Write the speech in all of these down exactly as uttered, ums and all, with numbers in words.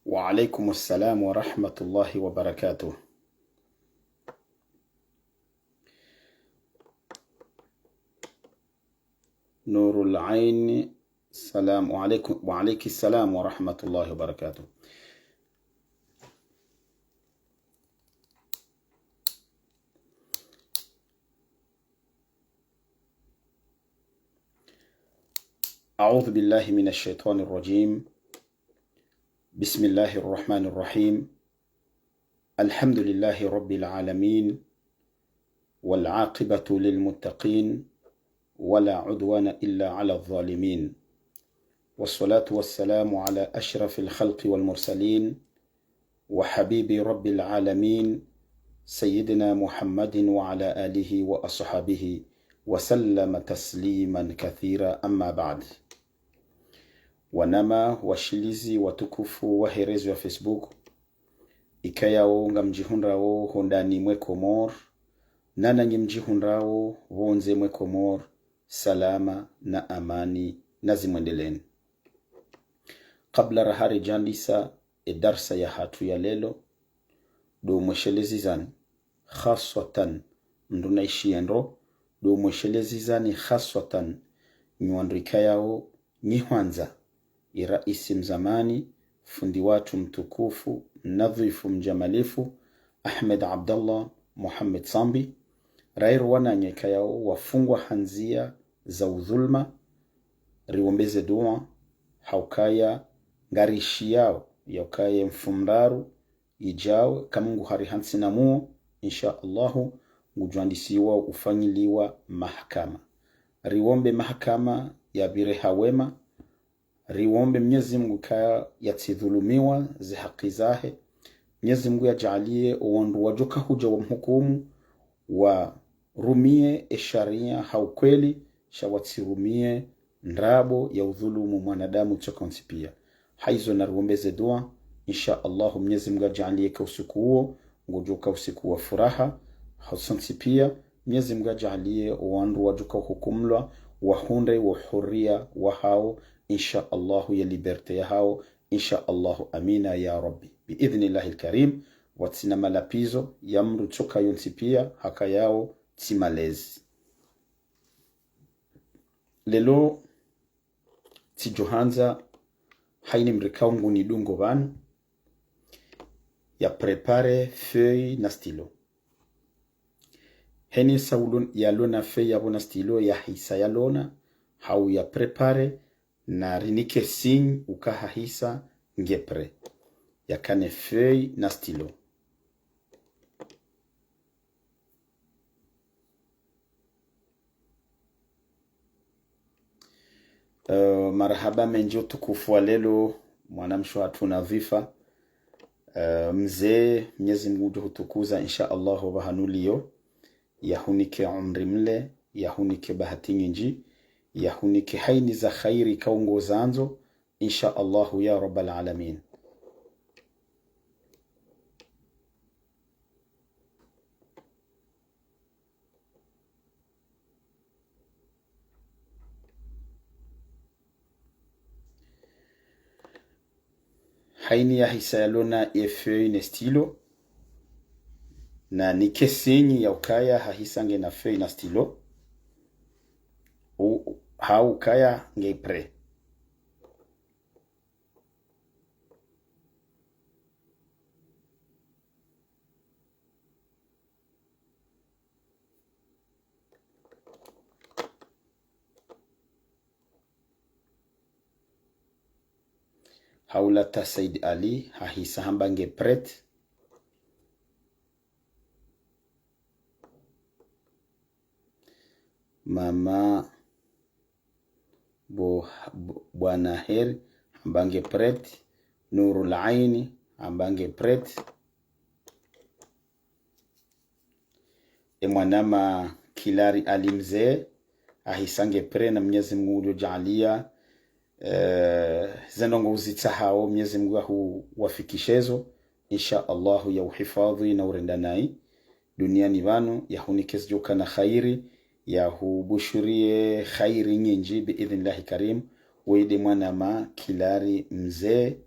وعليكم السلام ورحمة الله وبركاته. نور العين، السلام عليكم. وعليك السلام ورحمة الله وبركاته. أعوذ بالله من الشيطان الرجيم. بسم الله الرحمن الرحيم. الحمد لله رب العالمين، والعاقبة للمتقين، ولا عدوان إلا على الظالمين، والصلاة والسلام على أشرف الخلق والمرسلين، وحبيب رب العالمين، سيدنا محمد وعلى آله وأصحابه وسلم تسليما كثيرا، أما بعد. Wananya washilizi watukufu wahe réseau ya Facebook, ikayao ngamdjihundrao hondani mwe Komor, na nanyi mdjihundrao pvondze mwe Komor, salama na amani nazimwendeleni. Kabla raha ridjandisa e darsa yahatru ya leo, ndo mweshelezizani khaswatan, mndru naishiye ndro, ndo mweshelezizani khaswatan, nyi wandru ikayao nyi hwandza, e raisi mzamani, fundi watru mtukufu, mnadhwifu, mdjamalifu, Ahmed Abdallah Mohamed Sambi, rairi wananya ikayao wafungwa ha ndzia za udhuluma, riwombeze dua, ha ukaya ngarishiyao, ya ukaya mfumoraru idjao, eka Mungu hari hantsi na muo, insha Allahu, ngudjwandisiwa ufanyiliwa mahakama. Riwombe mahakama yapvire ha wema, riwombe Mnyezi Mungu kaya yatsidhulumiwa ze haki zahe. Mnyezi Mungu yadjaaliye owandru wadjoka hudja wamhukumu, warumie e sharia ha ukweli, sha watsirumie ndrabo ya udhulumu mwanadamu tsoka ontsi pia. Haizo nariwombeze dua, insha Allahu Mnyezi Mungu yadjaaliye eka usiku uwo, ngodjoka usiku wa furaha, ha sontsi pia, Mnyezi Mungu yadjaaliye owandru wadjoka uhukumulwa, wahundre wo huria wahao, insha Allahu ye liberté yahao, insha Allahu, amina ya Rabbi. Bi idhnillahi lkarim, watsina malapvizo, ya mndru tsoka yontsi pia, hakayao tsi malezi. Leo, tsidjohandza, haini mdru ikao ngunidungo pvanu, ya préparé feuille na stylo. Haini sa ulo-, yalona feuille yapvo na stylo, yahisa yalona, hau ya préparé, narinike signe uka hahisa nge prêt. Yakane feuille na stylo. Eh, marahaba mendji utukufu wa leo, mwanamshe hatru Nadhwifa. Eh, mze, Mnyezi Mungu ngudjo hutukuza, insha Allahu, pvahanu uliyo. Yahunike umri mle, yahunike bahati nyindji, yahunike haini za khairi ikao ngozandzo, insha Allahu ya Rabbal Alamin. Haini yahisa yalona ye feuille ne stylo, nanike signe ya ukaya hahisa ngena feuille na stylo, u-, ha ukaya nge prêt. Haula ta Said Ali, hahisa hamba nge prêt. Mama Bo-, bo-, Bwana Heri, hamba nge prêt. Nurul Aini, hamba nge prêt. E mwanama Kilari Ali Mze, ahisa nge prêt na Mnyezi Mungu ngudjo djaaliya, eh, ze ndrongoo uzitsahao, Mnyezi Mungu yahuwafikishe zo, insha Allahu, yahuhifadhwi na urenda nayi duniani pvanu, yahunike zidjoka na khairi, yahubushuriye khairi nyindji, bi idhnillahi karim. Weye nde mwanama Kilari Mze,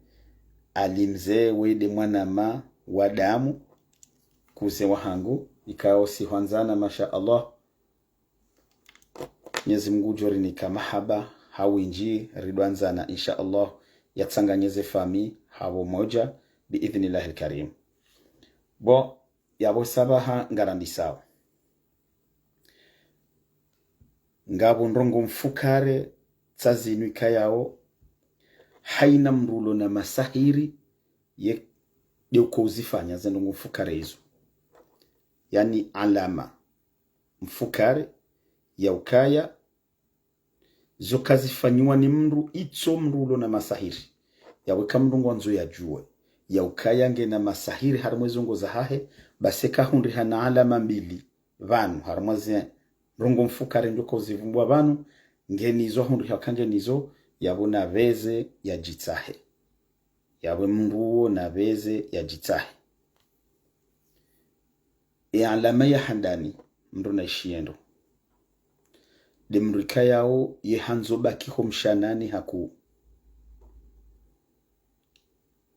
Ali Mze we nde mwanama wa damu, kuze wahangu, ikao sihwandzana, masha Allah. Mnyezi Mungu ngudjo rinika mahaba ha windji, ridjwandzana, insha Allah, yatsanganye ze fami ha wo umoja, bi idhnillahi lkarim. Bon, yapvo sabaha ngarandisao. Ngapvo ndrongo mfukare tsa zinu ikayao, haina mndru ulo na masahiri, ye nde uko uzifanya ze ndrongo mfukare izo. Yaani alama mfukare ya ukaya, zo kazifanyiwa ni mndru, itso mndru ulo na masahiri. Yawe ka mndru ngwandzo yadjuwe ya ukaya ngena masahiri harimwa ze ndrongo zahahe, basi kahundriha na alama mbili pvanu, harimwa ze ndrongo mfukare ndjo uko uzivumbua pvanu, ngena izo, ahundriha ka ngena izo, yapvo napveze yadjitsahe. Yawe mndru uwo napveze yadjitsahe. E alama ya handani, mndru naishiye ndro, nde mndru ikayao ye handzo baki ho mshanani hakuu.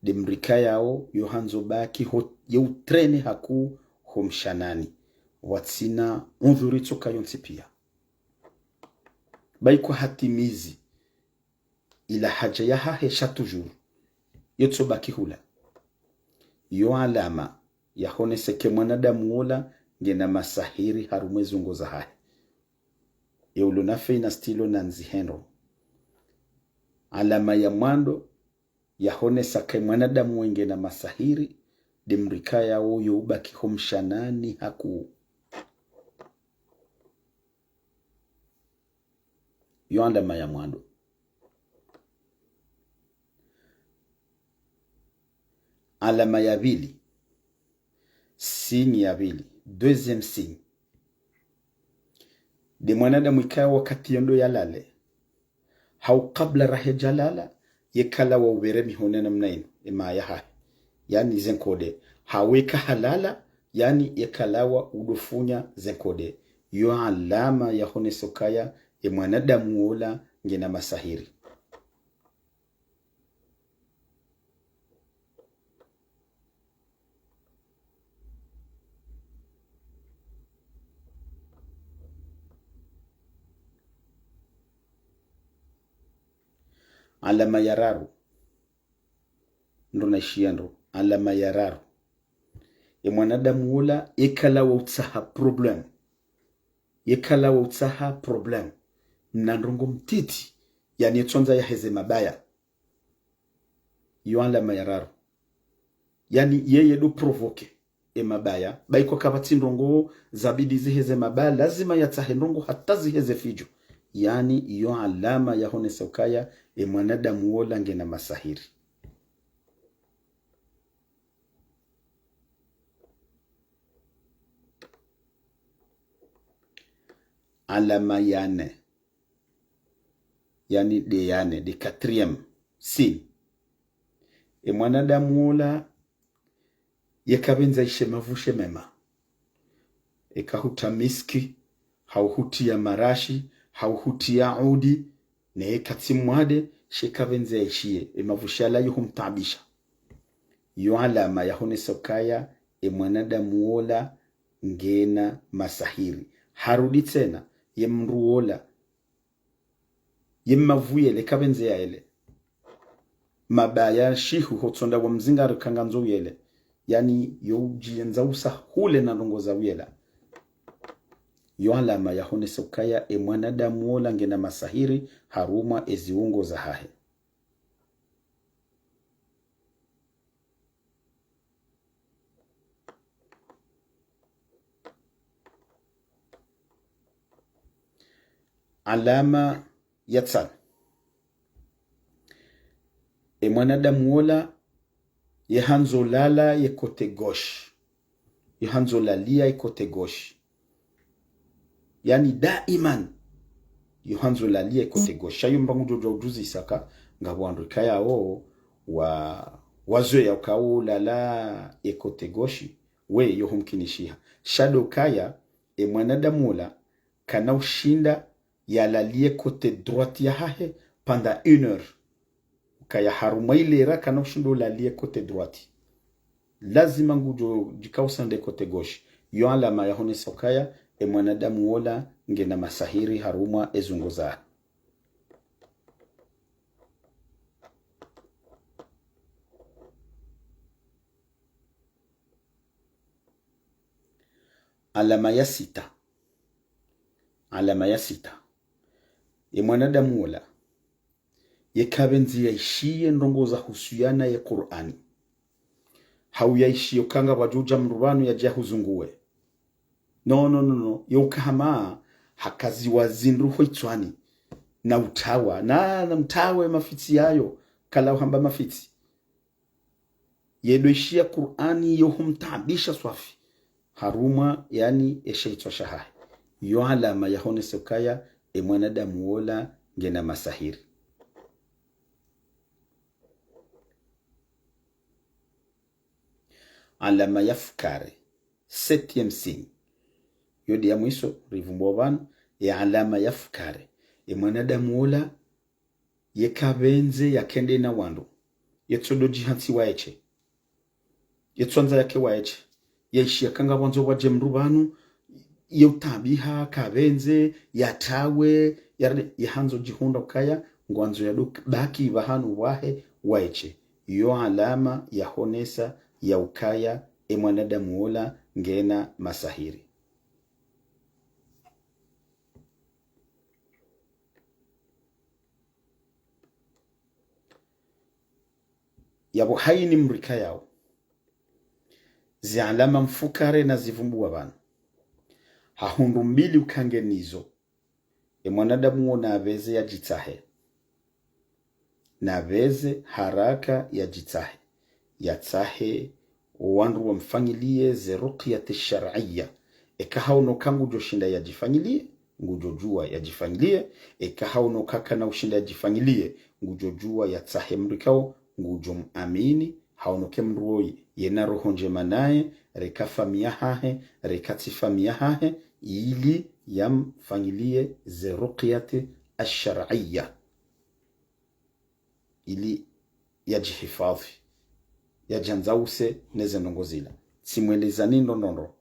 Nde mndru ikayao yo handzo baki ho, ye utrene hakuu ho mshanani, pvwatsina undhuri tsoka yontsi pia. Bayi kwa hatimizi ila haja yahahe sha toujours, ye tso baki hula. Yo alama yahonesa ke mwanadamu wola ngena masahiri harumwa ze ndrongo zahahe. Ye ulo na feuille na stylo nandzihe ndro. Alama ya mwando yahonesa ke mwanadamu we ngena masahiri, nde mndru ikayao yo ubaki ho mshanani hakuu. Yo alama ya mwando. Alama ya pvili, signe ya pvili, deuxième signe, nde mwanadamu ikayao wakati yendo yalale, hau kabla raha yadjalala, ye kalawa upvere mihono namna inu, e maya hahe, yaani ze nkode. Hau eka halala, yaani ye kalawa udofunya ze nkode. Yo alama yahonesa ukaya e mwanadamu wola ngena masahiri. Alama ya raru, ndro naishiya ndro, alama ya raru, e mwanadamu wola ye kalawa utsaha problème. Ye kalawa utsaha problème na ndrongo mtiti, yaani ye tsondza yaheze mabaya. Yo alama ya raru. Yaani yeye ndo provoquer e mabaya, bayi kwa kapvatsi ndrongo zabidi ziheze mabaya, lazima yatsahe ndrongo hata ziheze fidjo. Yaani yo alama yahonesa ukaya e mwanadamu wola ngena masahiri. Alama ya nne, yaani nde ya nne, nde quatrième signe, e mwanadamu wola ye kapvendza yishiye mavushe mema. Eka huta miski, hau hutiya marashi, hau hutiya udi, ne eka tsi mwade, she kapvendza yishiye, e mavushe yala yo humtaabisha. Yo alama yahonesa ukaya e mwanadamu wola ngena masahiri. Harudi tsena, ye mndru wola, ye mavu yele kapvendza yayele. Mabaya shihu ho tsonda wa mzingari ka ngandzo uyele. Yaani yo udjiyendza usa hule na ndrongo za uyela. Yo alama yahonesa ukaya e mwanadamu wola ngena masahiri harumwa e ziungo zahahe. Alama ya tsanu, e mwanadamu wola ye handzo lala ye côté gauche. Ye handzo laliya ye côté gauche. Yaani daiman yo handzo laliya ye côté gauche. Sha yo mba ngudjo djuwa udjuzisa ka ngapvo wandru ikayao wa, wazoweya ukao ulala ye côté gauche, we yo humkinishiha. Sha ndo ukaya e mwanadamu wola kana ushinda yalaliye côté droite yahahe pendant une heure. kaya harumwa ilera kana ushindo ulalie côté droite. Lazima ngudjo djikausa nde côté gauche. Yo alama yahonesa ukaya, e mwanadamu wola ngena masahiri harumwa ezungo zahe. Alama ya sita. Alama ya sita. Ye mwanadamu wola, ye kapvendzi yaishiye ndrongo zahusuyana ye Kur'ani. Hau yaishiye ukanga pvwadjo udja mndru pvanu yadje yahuzunguwe. No, no, no, no. Ye uka hama hakaziwa zindru ho itswani. Na utawa. Na, na mtawe mafitsi yayo. Kala uhamba mafitsi. Ye ndo ishiya Kur'ani yo humtaabisha swafi. Harumwa, yaani, eshe itswa shahahe. Yo alama yahonesa ukaya, e mwanadamu wola ngena masahiri. Alama ya fukare. Septième signe. Yo nde ya mwiso, rivumbuwa pvanu, ye alama ya fukare. E mwanadamu wola, ye kapvendze yakende na wandru. Ye tsodo djihantsi waeshe. Ye tswandza yake waeshe. Yaishiya kanga pvwandzo pvwadje mndru pvanu, ye utabiha, kapvendze, yatawe, yarde, ye handzo djihundra ukaya, ngwandzo yado baki pvahanu pvahe waeshe. Yo alama yahonesa ya ukaya, e mwanadamu wola ngena masahiri. Yapvo hayini mndru ikayao, zi alama mfukare nazivumbuwa pvanu. Ha hundru mbili uka ngenazo. E mwanadamu wo napveze yadjitsahe. Napveze haraka yadjitsahe. Yatsahe wandru wamfanyiliye ze ruqyati shar'iyya. Eka haono ka ngudjo shinda yadjifanyiliye, ngudjo djuwa yadjifanyiliye. Eka haono ka kana ushinda yadjifanyiliye, ngudjo djuwa yatsahe mndru ikao ngudjo mwamini, haono ke mndru woyi yena roho ndjema naye, reka famiyi yahahe, reka tsi famiyi yahahe, ili yamfanyiliye ze ruqyati ashar'iyya. Ili yadjihifadhi, yadjandzause neze ndrongo zila. Tsimwelezani ndrongoo ndrongoo.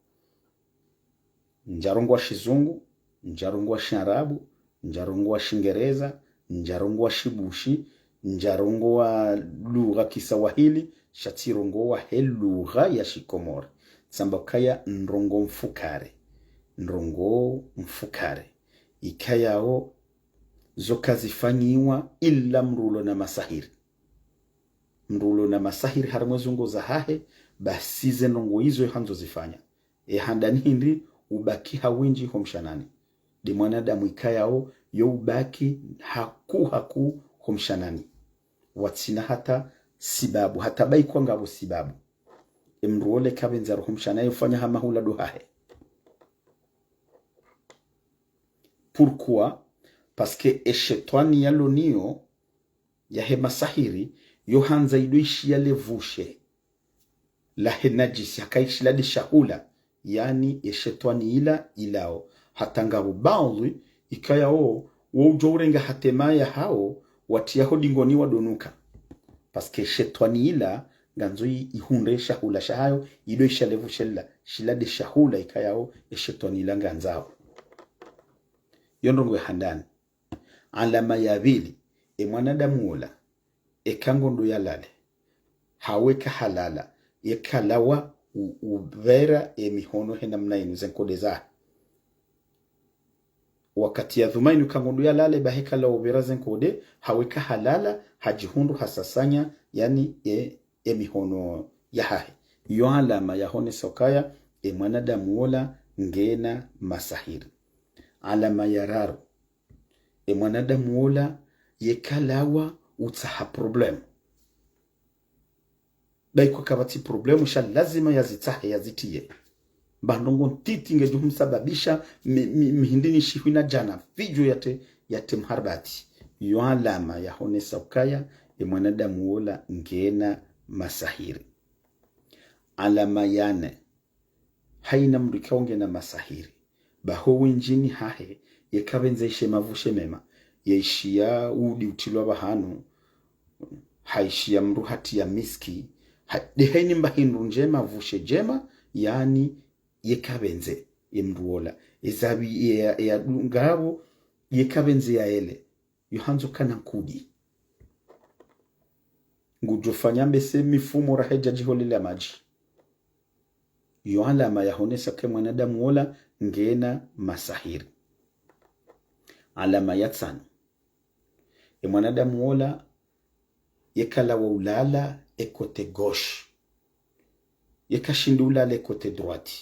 Ndjarongowa shizungu, ndjarongowa shiarabu, ndjarongowa shingereza, ndjarongowa shibushi, ndjarongowa lugha kiswahili, sha tsirongowa he lugha ya shikomori. Tsamba ukaya ndrongoo mfukare. Ndrongoo mfukare. Ikayao zo kazifanyiwa ila mndru ulo na masahiri. Mndru ulo na masahiri harumwa ezungo zahahe, basi ze ndrongoo izo handzo zifanya. E handani hindri ubaki ha windji ho mshanani. Nde mwanadamu ikayao yo ubaki haku haku ho mshanani. Watsina hata sibabu, hata baikwa ngapvo sibabu. E mndru wola kapvendza roho mshanani ufanya hama hula ndo hahe. Pourquoi ? Parce que e shetwani yalo nayo, yahe masahiri, yo handza indo ishiya le vushe lahe nadjisi, haka ishila nde shahula, yaani ye shetwani ila ilao. Hata ngapvo baadhwi, ikayao, wo udjo urenga ha tema yahao, watriya ho dingoni wadonuka. Parce que shetwani ila, ngandzo i-, ihundre shahula shahayo, indo ishiya le vushe lila, shila nde shahula ikayao, ye shetwani ila ngandzao. Yo ndrongoo ya handani. Alama ya pvili, e mwanadamu wola, eka ngondo yalale, hau eka halala, ye kalawa u-, upvera e mihono he namna inu ze nkode zahe. Wakati ya dhwumana inu ka ngondo yalale, bahi kalawa upvera ze nkode, hau eka halala, hadjihundru hasasanya, yaani e, e mihono yahahe. Yo alama yahonesa ukaya, e mwanadamu wola ngena masahiri. Alama ya raru. E mwanadamu wola ye kalawa utsaha problème. Baikwa kapvatsi problème, sha lazima yazitsahe yazitriye. Mba ndrongoo ntiti ngedjo humsababisha mi-, mi-, mihindri ni shihwi na djana, pvidjo yatre, yatre mharbati. Yo alama yahonesa ukaya, e mwanadamu wola ngena masahiri. Alama ya nne. Hayina mndru ikao ngena masahiri. Baho windjini hahe, ye kapvendza ishe mavushe mema. Yaishiya udi utrilwa pvahanu. Haishiya mndru hatriya miski. Ha, de haini mba hindru ndjema, vushe djema, yaani, yeka pvendze, ye mndru wola. Ezabi ya, ya dungapvo, yeka pvendze ya ele. Yo handzo kana nkudi. Ngudjo fanya mbese mifumo raha yadja djiholelea madji. Yo alama yahonesa ke mwanadamu wola ngena masahiri. Alama ya ntsanu. E mwanadamu wola yeka lawa ulala e côté gauche. Yeka shindi ulala e côté droite.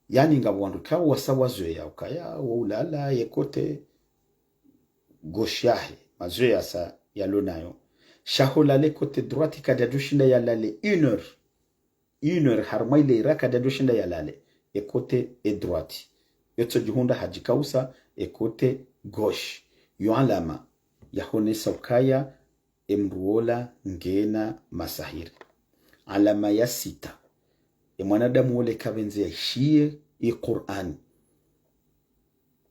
Yaani ngapvo wandru kawo wasa wazoweya ukaya wo ulala ye côté gauche yahe, mazoweya sa yalo nayo. Sha ho lala e côté droite kadjadjo shinda yalale une heure. Une heure harumwa ile ira kadjadjo shinda yalale e côté e droite. Yotso djihundra hadjikausa e côté gauche. Yo alama yahonesa ukaya e mndru wola ngena masahiri. Alama ya sita. E mwanadamu wola yeka pvendze yaishiye ye Qur'ani.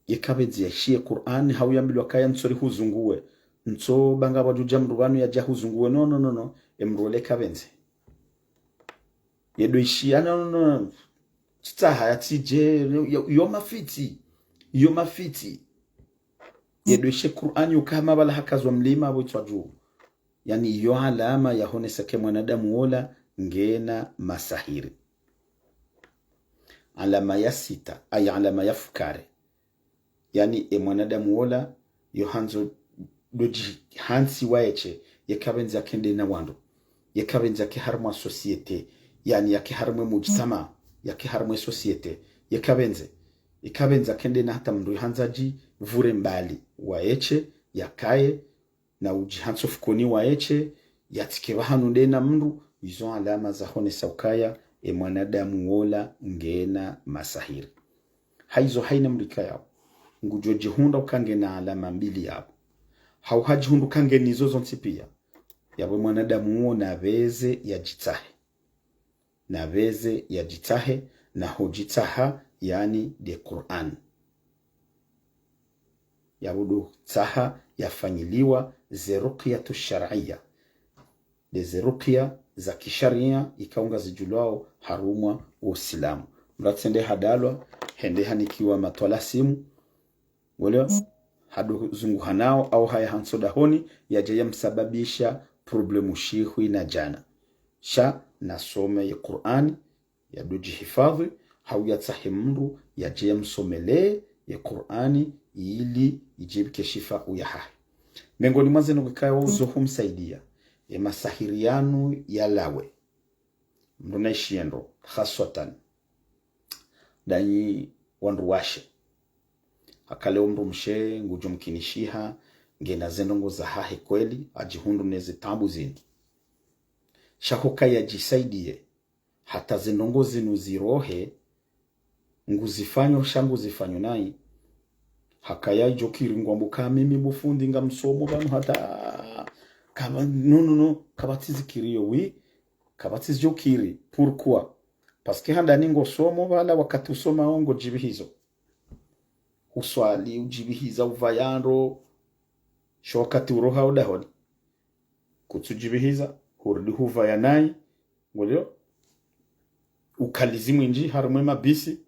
Yeka pvendze yaishiye Qur'ani, hau yambilwa kaya ntso rihuzunguwe. Ntso banga pvwadjudja mndru pvanu yadja huzunguwe. No, no, no, no. E mndru wola yeka pvendze. Yedo ishiya, no, no, no. Tsitsaha yatsidje, yo, yo mafitsi. Yo mafitsi. Yedo ishiye Qur'ani ukaya mapvala hakazwa mlima pvo itswa dju. Yaani yo alama yahonesa ke mwanadamu wola ngena masahiri. Alama ya sita, ay alama ya fukare. Yaani e mwanadamu wola yo handzo dodji hantsi waeshe, yeka pvendze yake nde na wandru. Yeka pvendze yake harumwa société. Yaani yake harumwa mujtama, yake harumwa société. Yeka pvendze, yeka pvendze yake nde na hata mndru handza djipvure mbali waeshe, yakaye, na udjihantso fukoni waeshe, yatsike pvahanu nde na mndru, izo alama zahonesa ukaya e mwanadamu wola ngena masahiri. Haizo haina mndru ikayao ngudjo djihundra uka ngena alama mbili yapvo. Hau hadjihundru uka ngena izo zontsi pia, yapvo e mwanadamu wo napveze yadjitsahe. Napveze yadjitsahe, na ho djitsaha, yaani de Qur'ani. Yapvo do tsaha yafanyiliwa ze ruqyatu shar'iyya. De ze ruqya za kisharia ikao ngazidjulwao harumwa wo usilamu. Mndru atsende hadalwa, hende hanikiwa matwalasimu. Wale hado zunguha nao au haya hantso dahoni, yadje yamsababisha problemu shihwi na djana. Sha nasome ye Qur'ani, yado djihifadhwi, hau yatsahe mndru yadje yamsomelee ye Qur'ani ili idjibike shifa uyahahe. Mengoni mwa zinu kikaya uzo humsaidia ye masahiri yanu yalawe. Mndru naishiye ndro, khaswatan ndanyi wandru washe. Haka leo mndru mshe ngudjo mkinishiha, ngena ze ndrongoo zahahe kweli, hadjihundru ne ze taabu zinu. Sha ho kaya djisaidiye, hata ze ndrongoo zinu zirohe, nguzifanyo sha nguzifanyo nayi. Hakaya idjo kiri ngwambo ka mimi bo fundi ngamsomo pvanu hata kaba, no, no, no, kapvatsi zikiriyo, oui, kapvatsi zidjo kiri. Pourquoi? Parce que handani ngosomo pvala wakati usomao ngodjipvihizo. Uswali, udjipvihiza, uvaya ndro. Sho wakati uroha odahoni, kutsudjipvihiza, hurudi huvaya nayi, ngolio, ukalizi mwindji harumwa e mabisi,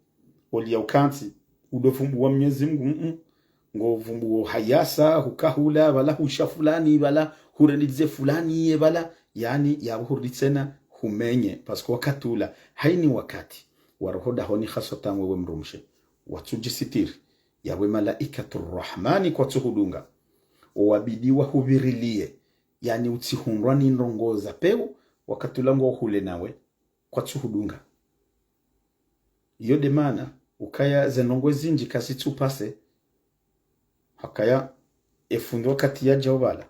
oliya ukantsi, udo vumbuwa Mnyezi Mngu, mm, mm. Ngo vumbuwo hayasa, hukahula, pvala husha fulani, pvala hurendidze fulani, ye pvala, yaani, yapvo hurudi tsena humenye, parce que wakati ula, haini wakati, waroho dahoni khaswatan wewe mndru mshe, watsudjisitiri, yapvo e malaikatu Rahmani kwatsuhudunga, owabidi wahupvirilie, yaani utsihundrwa ni ndrongoo za pewu, wakati ula ngo hule nawe, kwatsuhudunga. Iyo de maana, ukaya ze ndrongoo zindji kazitsupase, hakaya e fundi wakati yadja opvala,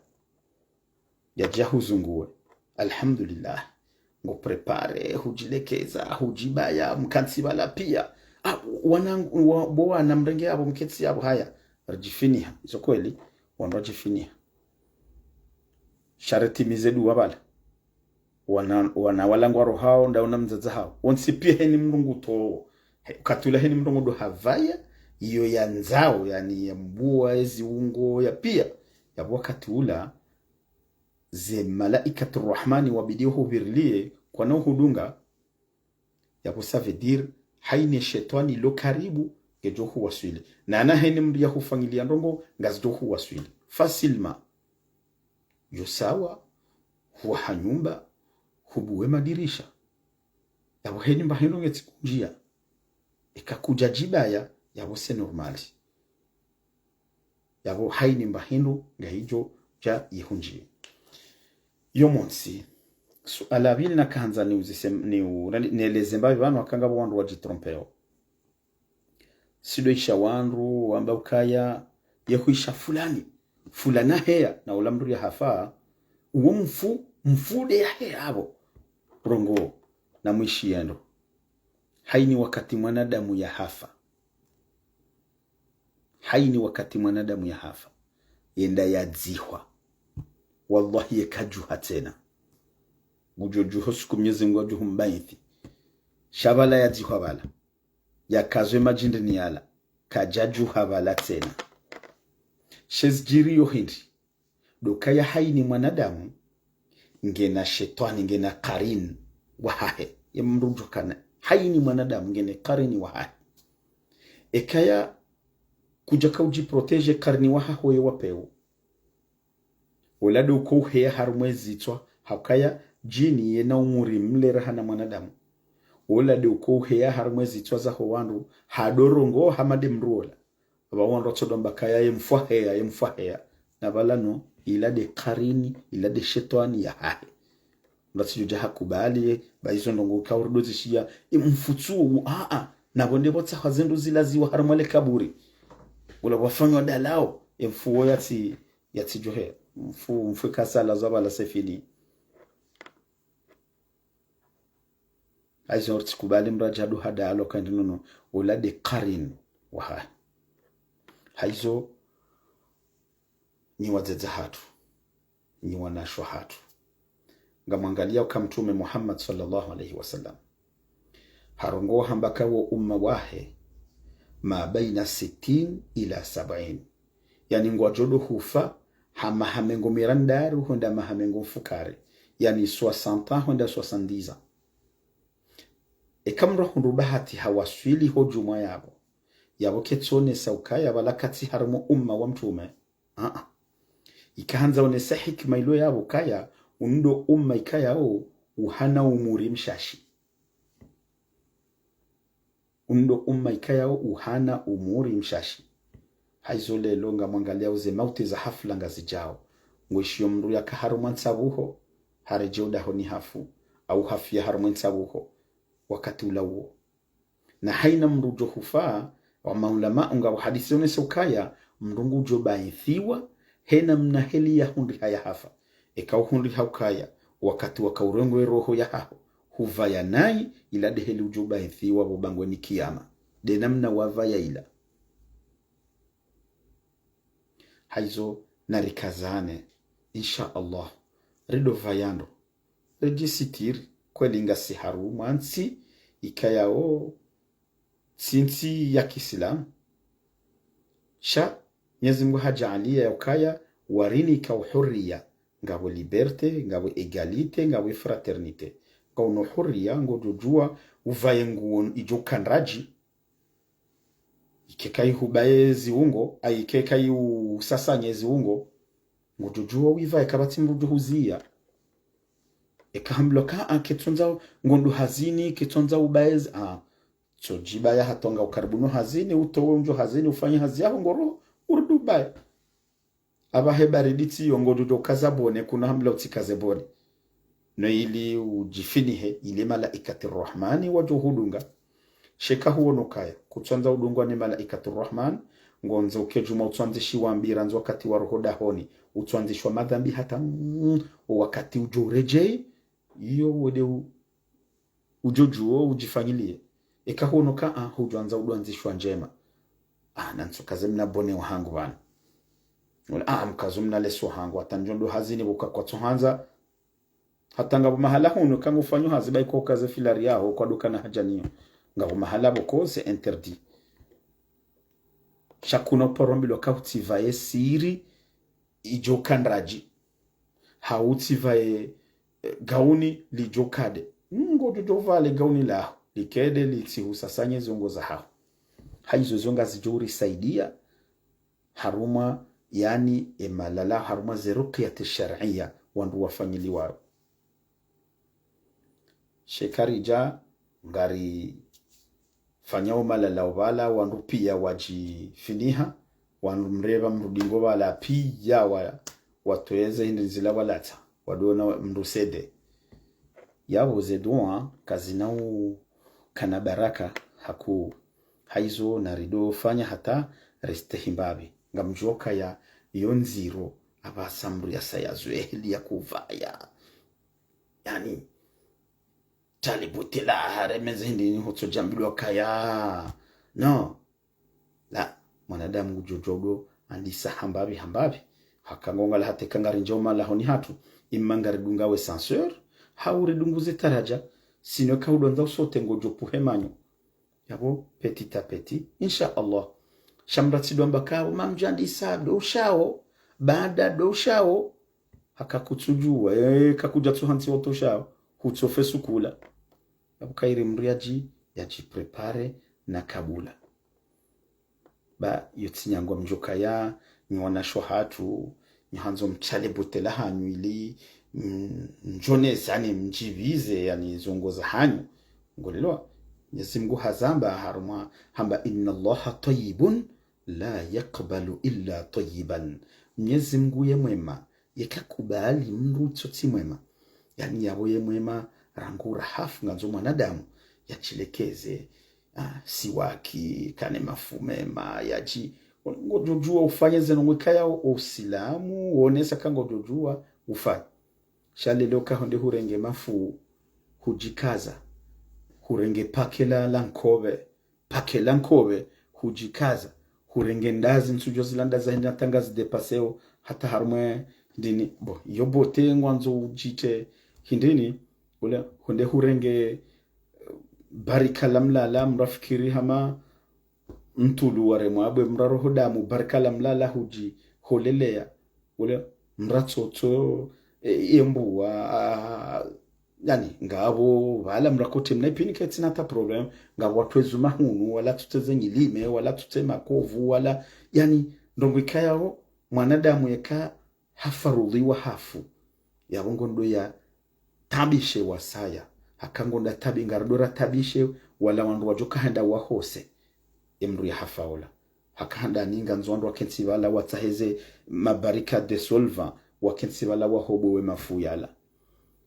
yadja huzunguwe. Alhamdulillah. Ngo préparé, hudjilekeza, hudjibaya, mkantsi pvala pia. Ah, wanangu, wa, bo wana mrenge yapvo, mketsi yapvo, haya. Ridjifiniha. Izo kweli, wandru wadjifiniha. Sha ritimize duwa pvala. Wana, wana wala ngwarohao, ndawo na mdzadze hawo. Wontsi pia heni mndru nguto. He, wakati ula heni mndru ngudo havaya, iyo yandzao, yaani yambuwa, ezi ungo, ya pia. Yapvo wakati ula, ze malaikatu rahmani wabidi uhuvirilie, kwana uhudunga, yapvo ça veut dire, haina shetwani lo karibu, ngedjo huwaswili. Na ana haina mndru yahufanyilia ndrongo, ngazidjo huwaswili. Facilement. Yo sawa, huwaha nyumba, hubuwe madirisha. Yapvo haina mba hindru ngetsi kundjia. Eka kudja djibaya, yapvo c'est normal. Yapvo haina mba hindru ngayidjo dja yihundjie. Yo montsi, suala pvili nakahandza niuzise, niu-, nani-, nieleze mbapvi pvanu wakanga pvo wandru wadjitrompeo. Sido isha wandru wamba ukaya, yehuisha fulani, fulani haheya, na ula mndru yahafa, uwo mfu, mfu nde yaheya apvo. Rongoa, na mwishi yendo. Haina wakati mwanadamu yahafa. Haina wakati mwanadamu yahafa, yenda yadzihwa. Wallahi, ye kadjuha tsena. Ngudjo djuha siku Mnyezi Mngu yadjo humbainthi. Sha pvala yadzihwa pvala, yakazwe madjindrini yala, kadjadjuha pvala tsena. She zidjiriyo hindri? Ndo ukaya haina mwanadamu ngena shetwani, ngena karini wahahe. Ye mndru udjo kana, haina mwanadamu ngena karini wahahe. Ekaya kudjaka udjiprotéger karini wahaho ye wa pewu, ola ndo uko uheya harumwa ezitswa, ha ukaya djini yena umuri mle raha na mwanadamu. Ola ndo uko uheya harumwa ezitswa zaho wandru, ha ndo rongoa hama nde mndru ola. Apva wandru watsodo amba kaya ye mfu haheya, ye mfu haheya. Na pvala no, ila nde karini, ila nde shetwani yahahe. Mndru atsidjo dja hakubali, ba izo ndrongo kauri ndo zishiya, ye mfu tsu, a, a, na pvo nde pvo tsaha zendru zilaziwa harumwa le kaburi. Ula pvwafanywa dalao, ye mfu wo yatsi, yatsidjo he. Mfu, mfu kasalazwa pvala c'est fini. Haizo ritsikubali mndru adja ndo hadalo kandi nono, ola nde karini wahahe. Haizo, nyi wadzadze hatru, nyi wanashe hatru, ngamwangalia uka Mtrume Muhammad swallallahu alayhi wa sallam harongoa hamba ka wo umma wahe, ma baina sittin ila sab'in. Yaani ngwadjo ndo hufa ha maha mengo mirandaru hwenda maha mengo mfukare. Yaani soixante ans hwenda soixante-dix ans. Eka mndru ahundru bahati hawaswili ho djumwa yapvo, yapvo ketsuonesa ukaya pvala katsi harumwa umma wa Mtrume. A-a. Ikahandza onesa hikima ilo yapvo kaya, unu ndo umma ikayao uhana umuri mshashi. Unu ndo umma ikayao uhana umuri mshashi. Haizo leo ngamwangaliao ze mauti za hafla ngazidjao. Ngwishiyo mndru yaka harumwa ntsabuho, haredjei dahoni hafu, au hafiya harumwa ntsabuho, wakati ula uwo. Na haina mndru udjo hufa, wa maulama ngwahadisi onesa ukaya, mndru ngudjo baithiwa, hena mna heli yahundriha yahafa. Eka uhundriha ukaya, wakati waka urengwa eroho yahaho, hupvaya nayi, ila nde heli udjo baithiwa pvo bangweni kiyama. Nde namna wapvaya ila. Haizo narikazane, insha Allah, rido pvaya ndro, ridjisitiri, kweli ngasi harumwa ntsi ikayao tsi ntsi ya kiislamu. Sha Mnyezi Mngu hadjaaliya ya ukaya warinika uhuriya, ngapvo liberté, ngapvo égalité, ngapvo fraternité. Ngauno huriya, ngodjodjuwa upvaye nguo idjo kandradji, ike kayi hubaye ziungo, ayi ike kayi usasanye ziungo, ngodjodjuwa uipvaye kapvatsi mndru udjo huziya. Eka hambilwa ka, a, ketsondza ngondo hazini, ketsondza ubaye zi-, a, tsodjibaya hata nga ukaribu no hazini, utowe undjo hazini, ufanye hazi yaho ngoro, urudi ubaye. Apvahe baridi tsiyo ngodjo ukaza bone, kuna hambilwa utsikaze bone. No ili udjifinihe, ile malaikati rahmani wadjo hudunga. Sha eka huono kaya kutswandza udungwa ni malaikatu rahman, ngwandzo uke djuma utswandzishiwa mbira ndzo wakati wa roho dahoni, utswandzishwa madhambi hata, mm, o wakati udjo uredjei, iyo wende u-, udjo djuo udjifanyiliye. Eka huono ka, a, hudjwandza udwandzishwa ndjema. A, na ntsukaze mna bone wahangu pvanu. Wala, a, mkazo mna leso wahangu, hata ndjo ndo hazini pvo ka kwatsohandza. Hata ngapvo mahala hunu, ka ngufanyo hazi bayi kwa ukaze filari yaho, kwadokana haja niyo. Ngapvo mahala pvoko, c'est interdit. Sha kuna uparo ambilwa ka utsipvaye siri, idjo kandradji. Hau utsipvae, eh, gauni lidjo kade. Ngodjo djo pvale gauni laho, likede litsihusasanye zongo zahaho. Haizo zo ngazidjo urisaidia, harumwa, yani, emalala, harumwa ze ruqyati shar'iyya, wandru wafanyiliwayo. Sha karidja, ngarifanyao malala opvala, wandru piya wadjifiniha, wandru mrepva mrudi ngo pvala piya wa, watoweze hindri ndzila walatsa, wadona mndru sede. Yapvo ze dua kazina ukana baraka hakuu. Haizo narido fanya hata ristehi mbapvi. Ngamdjo kaya yo ndziro, apvasa mndru yasaya zweheli ya kupvaya. Yani, talibu tila haremeze hindri ni hutso djambilwa kaya. Non. La, mwanadamu ngudjo djuwa udo andisa hambapvi, hambapvi. Haka ngonga la hata eka ngarindjao malahoni hatru, imma ngaridungao ascenseur, hau ridunguze taradja, sinon eka udo andza usote ngodjo pvuhe manyo. Yapvo, petit à petit, insha Allah. Sha mndru atsidjo amba kapvo, mamdjandisa do ushao, baada do ushao, haka kutsudjuwa, eh, kakudja tsuhantsi woto ushao, hutsofe sukula. Yapvo kayiri mndru yadji, yadji préparer na kabula. Ba, yo tsi nyangu ngamdjo kaya, nyi wanashe hatru, nyi handzo mtale butela hanyu ili, mm, mdjone zani mdjipvize, yani, zongo zahanyu. Ngolelewa? Mnyezi Mngu hazamba harumwa, hamba, "Inna Allaha tayyibun la yaqbalu illa tayyiban." Mnyezi Mngu ye mwema, ye kakubali mndru tso tsi mwema. Yani yapvo ye mwema rangu rahafu ngandzo mwanadamu, yadjilekeze, ah, siwaki, kane mafu mema, yadji, ngodjo djuwa ufanye zeno ngwikaya usilamu, wonesa ka ngodjo djuwa ufanye. Sha leo ka honde hurenge mafu, hudjikaza, hurenge pakela la nkopve, pakela nkopve, hudjikaza, hurenge ndazi, ntsudjo zila ndazi hindri hata ngazi dépasséo, hata harumwe ndini, bo, yo beauté ngwandzo udjite, hindrini, ule, hunde hurenge, eh, barika la mlala, mrafikiri hama, mtulu waremwa, bwe mraroho damu, barika la mlala hudji, holelea, ule, mratsotso, e, embuwa, a, yani, ngapvo, pvala mrakote mna ipini ketsina hata problème, ngapvo watweze mahunu, wala tsuteze nyilime, wala tsuteze makovu, wala, yani, ndrongo ikayao, mwanadamu yeka hafarudhiwa hafu, yapvo ngondo ya tabishe wasaya, haka ngonda tabi, ngaridora tabishe, wala wandru wadjo kahenda wahose, emndru ya hafa ola. Haka handa ninga ndzo wandru wakentsi pvala watsaheze mabarika de solvant, wakentsi pvala wahobowe mafu yala.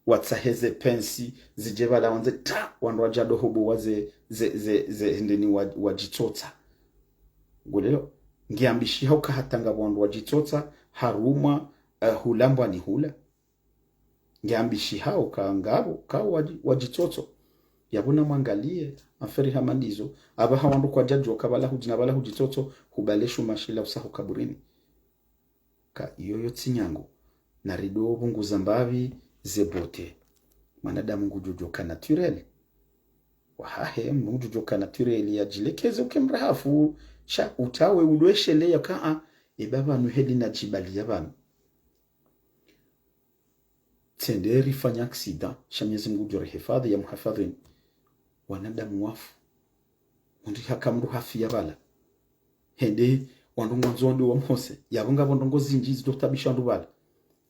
Watsaheze pensi, zidje pvala wandze ta, wandru wadja dohobowa ze, ze, ze, ze, hindrini wa, wadjitsotsa. Ngolelewa, ngiambishihao ka hata ngapvo wandru wadjitsotsa, harumwa, eh, hulambwa ni hula. Ngiambishihao ka ngapvo, ka wadji, wadjitsotso. Yapvo na mwangaliye, affaire hama ndizo, apvaha wandru kwadjadjuwa ka pvala hudji na pvala hudjitsotso, hubale shuma shila usaho kaburini. Ka iyo yo tsi nyangu, narido pvunguza mbapvi ze beauté. Mwanadamu ngudjo djoka naturel. Wahahe, mndru ngudjo djoka naturel yadjilekeze uke mrahafu, sha utawe udo eshelea ka a, eba pvanu heli nadjibaliya pvanu. Tsende rifanya accident, sha Mnyezi Mngu ngudjo rihifadhi, ya muhifadhini. Wanadamu wafu. Undi haka mndru hafiya pvala. Hende wandru ngwandzo wandru wamhose. Yapvo ngapvo ndrongo zindji zido tabisha wandru pvala.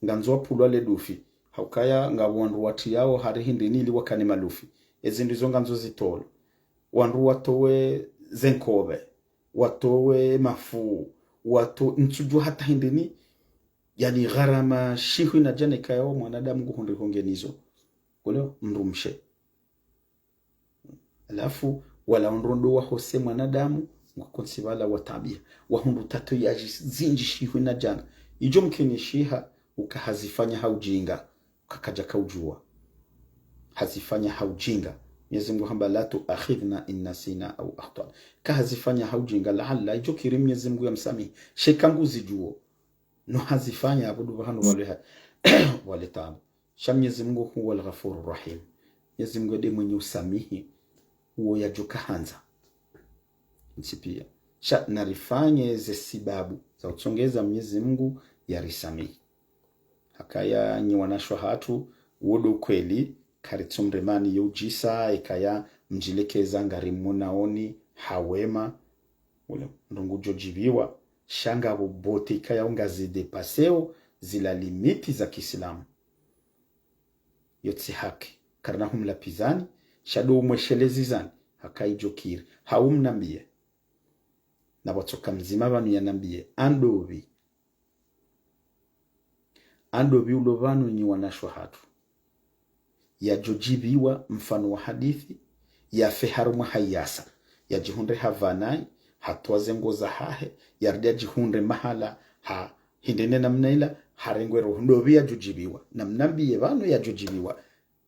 Ngandzo wapvulwa le dufi. Haukaya ngapvo wandru watriyao hari hindrini ili wakane malufi. Ezindru izo ngandzo zitolwe. Wandru watowe ze nkopve. Watowe mafu. Wato, ntsudjuwa hata hindrini. Yani gharama shihwi na djana ikayao mwanadamu nguhundriho nge nizo. Kule mndru mshe. Halafu, wala wandru ndo wahose mwanadamu, ngwakontsi pvala watabiha. Wahundru tato ya zi-, zindji shihwi na djana. Idjo mkinishiha, uka hazifanya ha ujinga, uka kadjaka udjuwa. Hazifanya ha ujinga. Mnyezi Mngu hamba, "La tuakhidhna in nasina au akhtana." Ka hazifanya ha ujinga, laala, idjo kiri Mnyezi Mngu ya msamihi. Sha eka nguzidjuwo. No hazifanya abudu pvahanu wale ha-, wale tabu. Sha Mnyezi Mngu huwa al-Ghafuru Rahim. Mnyezi Mngu nde mwenye usamihi, uwo yadjoka handza. Ntsi piya. Sha narifanye ze sibabu za utsongeza Mnyezi Mngu yarisamihi. Hakaya nyi wanashe wahatru, wo ndo kweli, karitsumremani yo udjisa, ekaya mdjilekeza ngari mwonaoni, ha wema, ule mndru ngudjo djibiwa, sha ngapvo bote ikaya ngazi dépasseo zila limite za kiislamu. Yo tsi haki, karina humlapvizani, sha ndo umweshelezizani, haka idjo kiri, hau mnambiye. Na pvwatsoka mdzima pvanu yanambiye, andopvi. Andopvi ulo pvanu nyi wanashe wahatru. Yadjo djibiwa mfano wa hadisi, yafe harumwa hayasa. Yadjihundre hapvanayi, hatowa ze nguo zahahe, yarudi yadjihundre mahala, ha, hindri ne namna ila, harengwe roho. Ndopvi yadjo djibiwa. Na mnambiye pvanu yadjo djibiwa.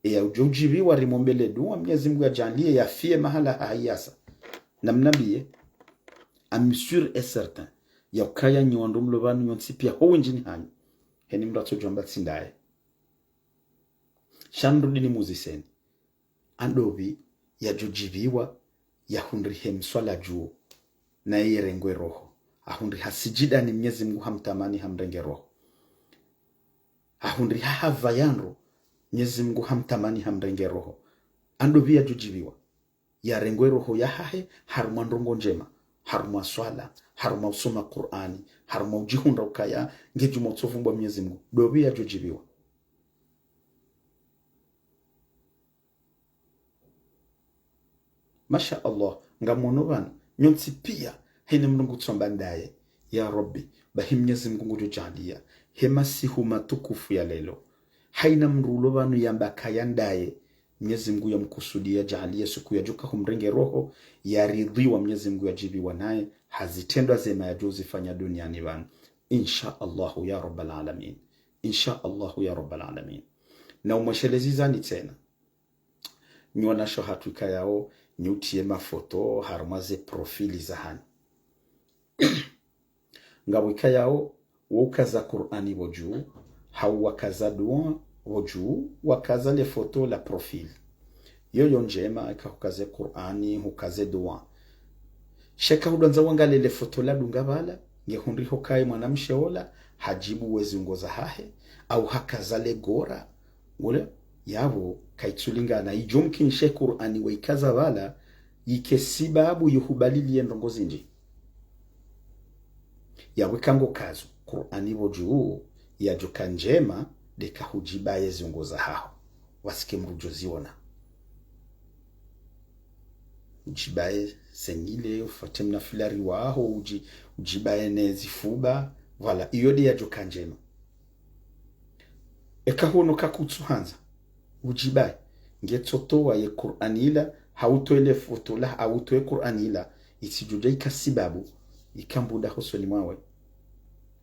Eya udjo udjibiwa rimwombele dua, Mnyezi Mngu yadjaanliye yafiye mahala ha hayasa. Na mnambiye, ami sûr et certain, ya ukaya nyi wandru mlo pvanu nyontsi piya ho wendjini hanyu. Heni mndru atsodjo amba tsi ndaye. Sha nirudi nimuziseni. Andopvi yadjo djibiwa, yahundrihe mswala dju, naye yerengwe roho. Ahundriha sijidani Mnyezi Mngu hamtamani hamrenge roho. Ahundriha hapvaya ndro, Mnyezi Mngu hamtamani hamrenge roho. Andopvi yadjo djibiwa. Yarengwe roho yahahe, harumwa ndrongo ndjema, harumwa swala, harumwa usoma Kur'ani, harumwa udjihundra ukaya, ngedjuma utsovumbwa Mnyezi Mngu. Ndopvi yadjo djibiwa. Masha Allah, ngamwono pvanu, nyontsi piya, heni mndru ngutsomba ndaye. Ya Rabbi, bahi Mnyezi Mngu ngudjo djaanliya, he masihu matukufu ya lelo. Haina mndru ulo pvanu yamba kaya ndaye, Mnyezi Mngu yamkusudiya, yadjaanliya siku yadjoka humrenge roho, yaridhwiwa Mnyezi Mngu yadjibiwa naye, ha zitrendwa zema yadjo zifanya duniani pvanu. Insha Allahu ya Rabbal Alamin. Insha Allahu ya Rabbal Alamin. Na umweshelezizani tsena. Nyi wanashe wahatru ikayao, nyi utiye mafoto, harumwa ze profil zahanyu. Ngapvo ikayao, wo ukaza Kur'ani pvo dju, hau wakaza dua pvo dju, wakaza le foto la profil. Yoyo ndjema, eka hukaze Kur'ani, hukaze dua. Sha eka hudjwandza wangalie le foto la dunga pvala, ngehundriho kaye mwanamshe ola, hadjibu wezi nguo zahahe, au hakaza le gora, ngule, yapvo, kayitsulingana, idjo mkinishe Kur'ani wayikaza pvala, yike sibabu yuhubaliliye ndrongo zindji. Yapvo eka ngokazo, Kur'ani pvo dju, yadjoka ndjema, ndeka hudjibaye zi nguo zahaho. Wasike mdru djo ziona. Udjibaye ze nyile, ufate mna filari waho, udji-, udjibaye ne zifuba, voilà, iyo nde yadjoka ndjema. Eka hono kakutsuhandza, udjibaye, ngetsotowa ye Kur'ani ila, hau utowe le foto la, hau utowe Kur'ani ila, itsidjodja ika sibabu, ika mbuda hosoni mwawe.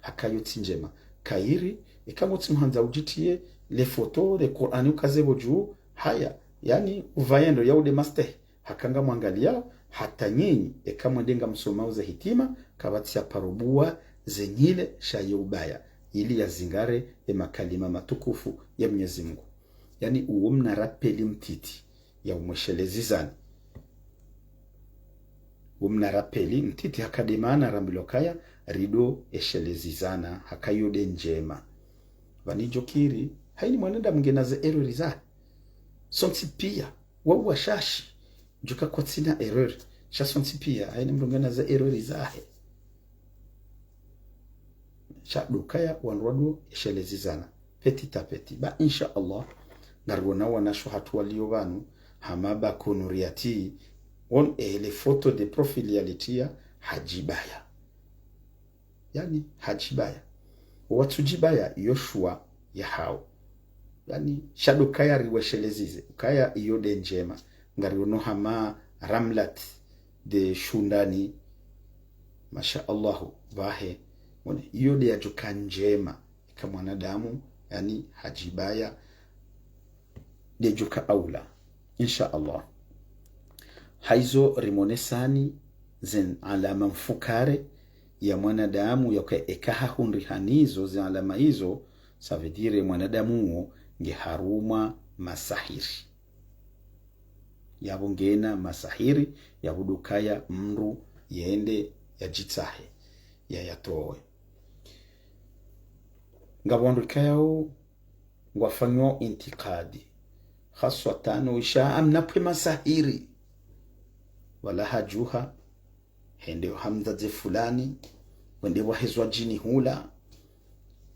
Haka iyo tsi ndjema. Kayiri, eka ngotsi muhandza udjitiye, le foto, le Kur'ani ukaze pvo dju, haya, yaani, upvaye ndro ya ude mastehi. Haka ngamwangaliyao, hata nyinyi, eka mwende ngamsomao ze hitima, kapvatsi ya paro buwa, ze nyile, sha ye ubaya, ili yazingare, ye makalima matukufu ya Mnyezi Mngu. Yaani, uwo mna rapeli mtiti, ya umweshelezizani. Uwo mna rapeli mtiti haka nde maana rambilwa kaya, rido eshelezizana, haka iyo nde ndjema. Pvanu idjo kiri, haina mwanadamu ngena ze erreur zahe. Sontsi piya, wau washashi, djuka kwatsina erreur. Sha sontsi piya, haina mndru ngena ze erreur zahe. Sha ndo ukaya wandru wado eshelezizana. Petit à petit. Ba, insha Allah, ngariona wanasho hatru walio pvanu, hama ba Kunuriyati, on, eh, le foto de profil yalitiya, hadjibaya. Yaani, hadjibaya. Watsudjibaya, iyo shuwa yahao. Yaani, sha ndo ukaya riweshelezize, ukaya iyo nde ndjema. Ngariono hama Ramlat de Shundani. Masha Allahu, pvahe. Mwone, iyo nde yadjoka ndjema. Eka mwanadamu, yaani, hadjibaya, nde djuka aula. Insha Allah. Haizo rimonesani zen alama mfukare ya mwanadamu, yoka eka hahundrihanizo zen alama izo, ça veut dire mwanadamu uwo nge harumwa masahiri. Yapvo ngena masahiri, yapvo ndo ukaya mndru yende yadjitsahe, yayatowe. Ngapvo wandru ikayao ngwafanywao intikadi, haswatan wo isha amna pvwe masahiri. Wala hadjuha, hende ha mdzadze fulani, wende wahezwa djini hula.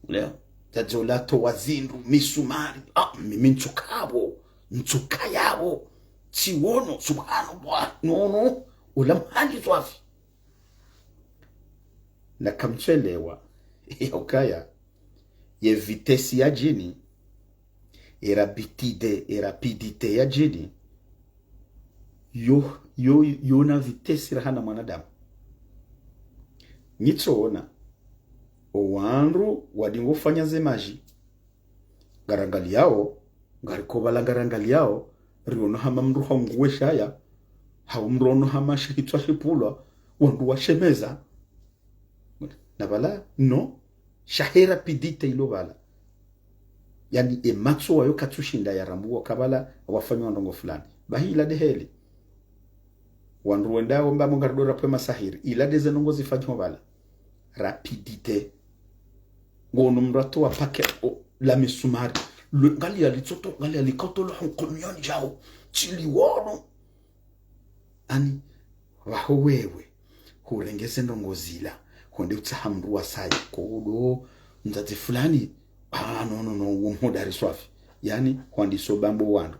Leo, mdzadze ula hatowa zindru, misumari. Ah, mimi ntsukapvo, ntsukayapvo. Tsiwono, subhanallah, nono, ula mhali swafi. Na kamtswelewa, ya ukaya, ye vitesse ya djini, e rapidité, e rapidité ya djini, yo, yo, yo na vitesse rahana mwanadamu. Nitsoona, o wandru wadingo fanya ze maji, ngarangaliyao, ngariko pvala ngarangaliyao, riono hama mndru haunguwe shaya, hau mndru ono hama shihitswa shipvulwa, wandru washemeza. Na pvala, no, sha he rapidité ilo pvala. Yaani, e matso wayo katsushinda yarambuwa ka pvala wafanywa ndrongo fulani. Bahi ila de heli. Wandru wendao mbapvo ngaridjo rapvwe masahiri. Ila de ze ndrongo zifanywa pvala. Rapidité. Ngono mndru hatowa pake o, la misumari. Lwe, ngaliya litsoto, ngaliya likotolo honkomiyoni djao. Tsiliwono. Ani, pvaho wewe, hurenge ze ndrongo zila, honde utsaha mndru wa saya, kodo, mdzadze fulani, ah, no, no, no, uwo mhodari swafi. Yaani, hwandiso bambo wandru.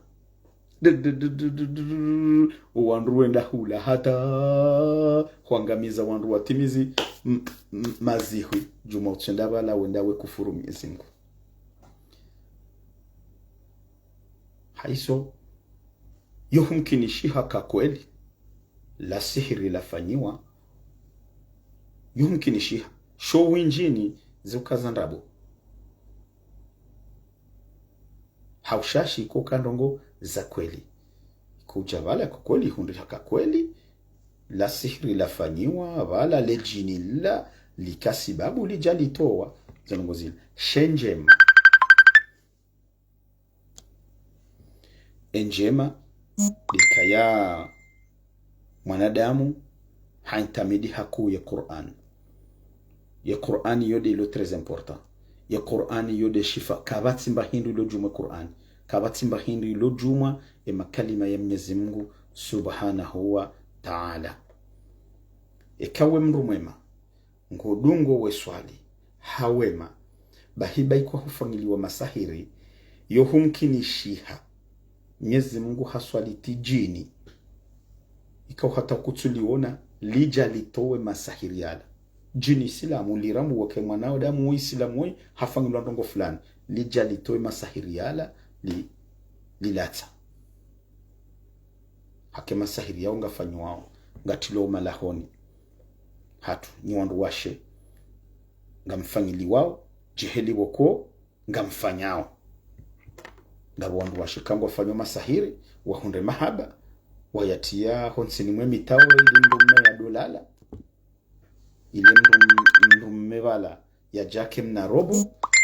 Du, du, du, du, du, du, du, du, wandru wenda hula hata, hwangamiza wandru watimizi, m-, m-, mazihwi, djuma utsenda pvala wenda we kufuru Mwenyezi Mungu. Haizo, yo humkinishiha ka kweli, la sihiri lafanyiwa, yo humkinishiha, sho windjini ziukaza ndrabo. Haushashi ko ka ndrongo za kweli. Kudja pvala ko kweli, hundriha ka kweli, la sihiri lafanyiwa, pvala le djini la, lika sibabu lidja litowa, ze ndrongo zila. She ndjema. E ndjema, likaya mwanadamu, haintamidi hakuu ye Qur'an. Ye Qur'an yo de ilo très important. Ye Qur'an yo de shifa, kapvatsi mba hindru ilo djumwa Qur'an. Kapvatsi mba hindru ilo djumwa e makalima ya Mwenyezi Mungu Subhanahu wa Ta'ala. Eka we mndru mwema, ngodungo we swali, ha wema, bahi ba ikao hufanyiliwa masahiri, yo humkinishiha Mwenyezi Mungu haswaliti djini, ikao hata kutsuliona, lidja litowe masahiri yala. Djini Isilamu, lirambuwa ke mwanadamu wo Isilamu wo, hafanyilwa ndrongo fulani, lidja litowe masahiri yala, li, lilatsa. Hake masahiri yao ngafanyiwao, ngatrilwao malahoni. Hatru, nyi wandru washe, ngamfanyiliwao, djeheli pvoko, ngamfanyao. Ngapvo wandru washe ka ngwafanywao masahiri, wahundre mahaba, wayatriya hontsini mwe mitao, ili mndru mme yadolala. Ile mndru m-, mndru mme pvala yadjake mna robo,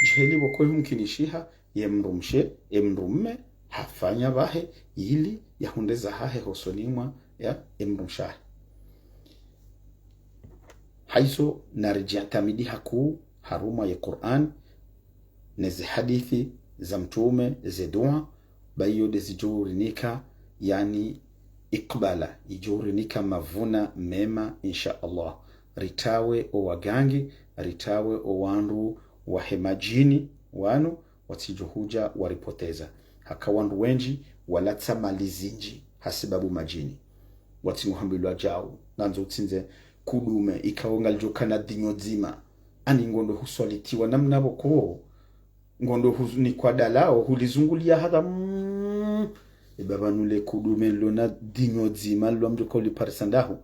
djeheli pvoko ihumkinishiha, ye mndru mshe, e mndru mme, hafanya pvahe, ili yahundre zahahe hosoni mwa, ya, e mndru mshe wahe. Haizo naridjiantamidi hakuu harumwa ye Qur'an, ne ze hadithi za Mtrume, ze dua, ba iyo de zidjo urinika, yaani, ikbala, idjo urinika mavuna mema, insha Allah. Ritawe o wagangi, ritawe o wandru wahe madjini wanu, watsidjo hudja waripoteza. Haka wandru wendji walatsa mali zindji hasibabu madjini. Watsingo hambilwa djau, nandzo utsindze kudume, ikao ngalidjo kana dinyo dzima. Ani ngondo huswalitiwa namna pvoko, ngondo huzunikwa dalao, hulizunguliya hadha, mm. E baba nule kudume lona dinyo dzima, lwa mdjo ka uliparisa ndahu.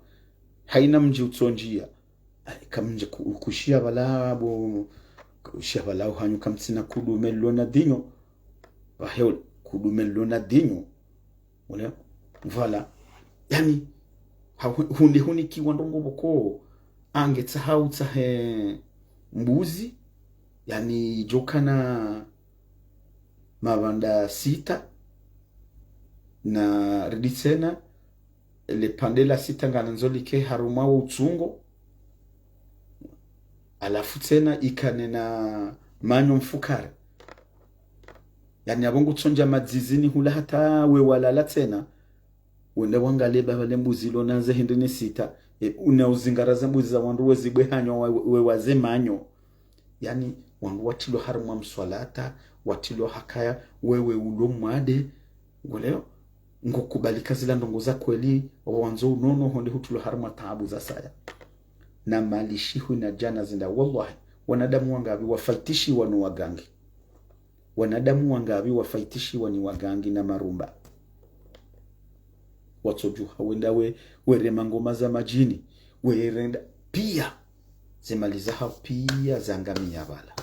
Haina mdji utsondjiya. Ai, kamdje ku-, kushiya pvala bo, kushiya pvala uhanyu kamtsina kudume lona dinyo. Pvahe ule, kudume lona dinyo. Ule, pvala. Yaani, ha-, hu-, hunde hunikiwa ndrongo pvoko, ange tsaha utsahe mbuzi, yaani, idjo kana mapvandre sita, na ridi tsena, le pvandre la sita ngandzo like harumwa wo utsungo, halafu tsena ikane na Manyo mfukare. Yaani apvo ngutsondja madzizini hula hata we walala tsena. Wende wangalie pvapvo le mbuzi lo na ze hindri ni sita. E, una uzingara ze mbuzi za wandru wezibwe hanyo we, we waze manyo. Yaani, wandru watrilwa harumwa mswalata, watrilwa hakaya, wewe ulo mwade. Ngoleo, ngukubali ka zila ndrongo za kweli, wandzo unono honde hutrilwa harumwa taabu za saya. Na mali shihwi na djana zinda, wallahi, wanadamu wangapvi wafaitishiwa no wagangi. Wanadamu wangapvi wafaitishiwa ni wagangi na marumba. Watsodjuha wenda we, werema ngoma za madjini, werenda pia. Ze mali zahawo pia zangamia pvala.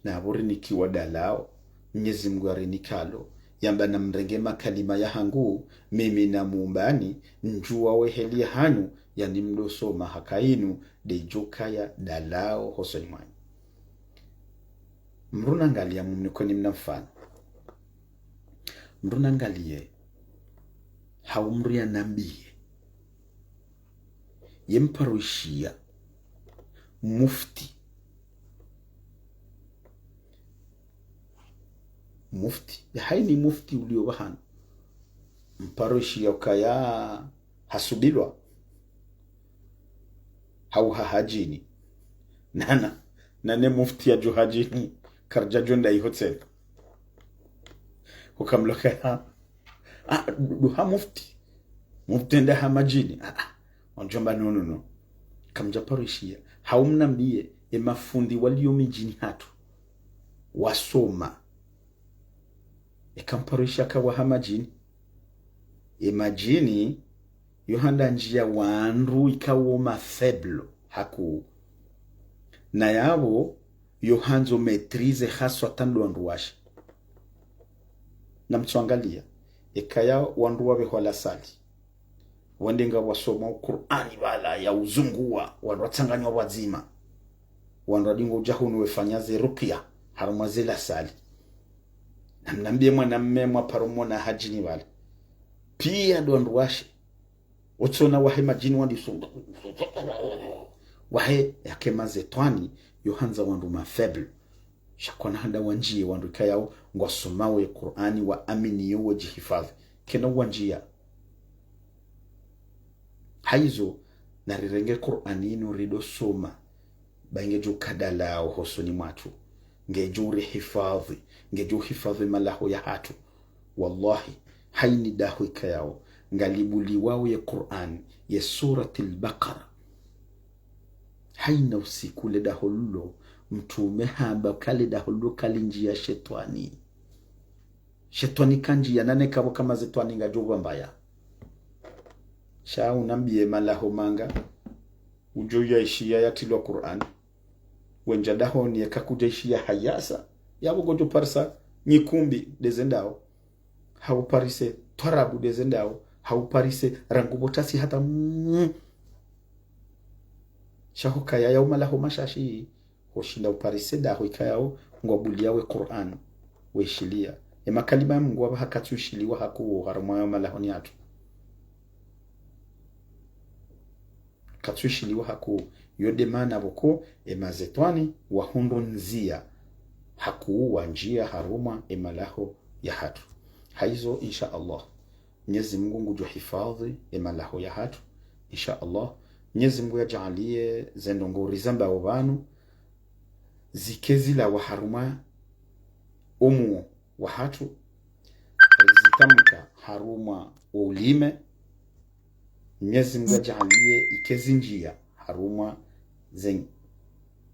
Na apvo rinikiwa dalao, Mnyezi Mungu arinikalo, yamba namrenge makalima yahangu, mimi namuumbani, ndjuwa we heli hanyu, yaani mdosoma haka inu, de idjokaya dalao hosoni mwanyu. Mdru nangalie, mumnikweni mna mfano. Mdru nangalie, hau mdru yanambiye, ye mparo ishiya, mufti. Mufti. Ya haini mufti ulio pvahanu. Mparo ishiya ukaya hasubilwa. Hau hahadjini. Nana. Nane mufti yadjo hadjini. Karidjadjo nda iho tsena. Hukamlokaya. Ah, du, du ha mufti. Mufti enda ha madjini. Ah, ah. Wandjomba no, no, no. Kamdja paro ishiya. Hau mnambiye, e mafundi walio midjini hatru. Wasoma. Eka mparo ishiya ka wa ha madjini. E madjini, yo handa ndjiya wandru ikao ma faible hakuu. Na yapvo, yo handzo maîtrise haswa tando wandru washe. Namtsoangalia, ekaya wandru wapvehwa lasali. Wende ngawasoma Ukur'ani pvala ya uzunguwa, wandru watsanganywa pvwadzima. Wandru wadingo udja hunu wefanya ze rukiya, harumwa ze lasali. Namnambie mwanamme mwaparo mona hadjini pvala. Pia ndo wandru washe. Otsona wahe madjini wandiso. Wahe yake mazetwani, yo handza wandru ma faible. Sha kwana handa wandjiye wandru ikayao, ngwasomao ye Kur'ani, waaminiyo, wadjihifadhwi. Kena wandjiya. Haizo, narirenge Kur'ani inu ridosoma. Ba ngedjo kadalao hosoni mwatru. Ngedjo urihifadhwi. Ngedjo uhifadhwi malaho yahatru. Wallahi, haini daho ikayao, ngalibuliwao ye Kur'ani, ye Suratil Baqara. Haina usiku le daho lulo, mtrume hamba ka le daho lulo kalindjiya shetwani. Shetwani kandjiya, nane kapvo ka mazetwani ngadjo pvambaya. Sha unambiye malaho manga, udjo yaishiya yatrilwa Kur'ani. Wendja dahoni yeka kudja ishiya hayasa. Yapvo ngodjo parisa nyikumbi de zendao. Hau parise twarabu de zendao. Hau parise rangu botasi hata mm. Sha hukaya yao malaho mashashi. Hoshinda uparise daho ikayao ngwabuliya we Kur'ani. Weishiliya. E makalima ya Mungu wapvaha katsu ishiliwa hakuu harumwa yao malahoni hatru. Katsu ishiliwa hakuu. Yo de mana pvoko e mazetwani wahundru ndziya hakuu wandjiya harumwa e malaho yahatru. Haizo, insha Allah. Mnyezi Mungu ngudjo hifadhwi e malaho yahatru. Insha Allah. Mnyezi Mungu yadjaaliye ze ndrongo rizambao pvanu. Zike zilawa harumwa omuo wahatru, rizitamka harumwa wo ulime. Mnyezi Mungu yadjaaliye ike zindjiya harumwa ze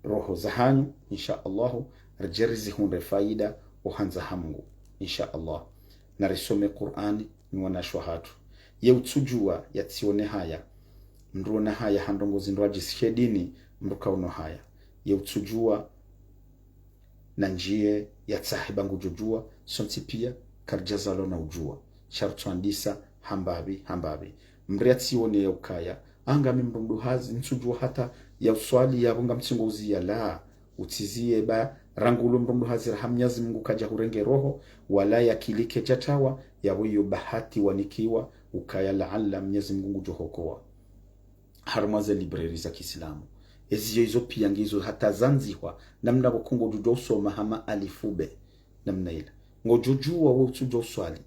roho zahanyu, insha Allahu, ridje rizihundre faida ohandza ha Mungu, insha Allah. Narisome Kur'ani ni wanashe wahatru. Ye utsudjuwa yatsione haya. Mndru ona haya ha ndrongo zindru adjisishe dini, mndru kauno haya. Ye utsudjuwa nandjiye yatsahe ba ngudjodjuwa, sontsi piya karidjazalwa na udjuwa. Sha ritsoandisa hambapvi, hambapvi. Mndru yatsione ya ukaya, anga mi mndru mduhazi, ntsudjuwa hata ya uswali yapvo ngamtsingo uziya la. Utsiziye ba rangu ulo mndru mduhazi raha Mnyezi Mungu kadja hurenge roho, wala yakili kedjatawa, yapvo iyo bahati wanikiwa, ukaya laala Mnyezi Mungu ngudjo hokowa. Harumwa ze librairie za kiislamu. Eziyo izo pia ngizo hata zandzihwa, namna pvoko ngodjodjuwa usoma hama alifu be. Namna ila. Ngodjodjuwa we utsudjuwa uswali.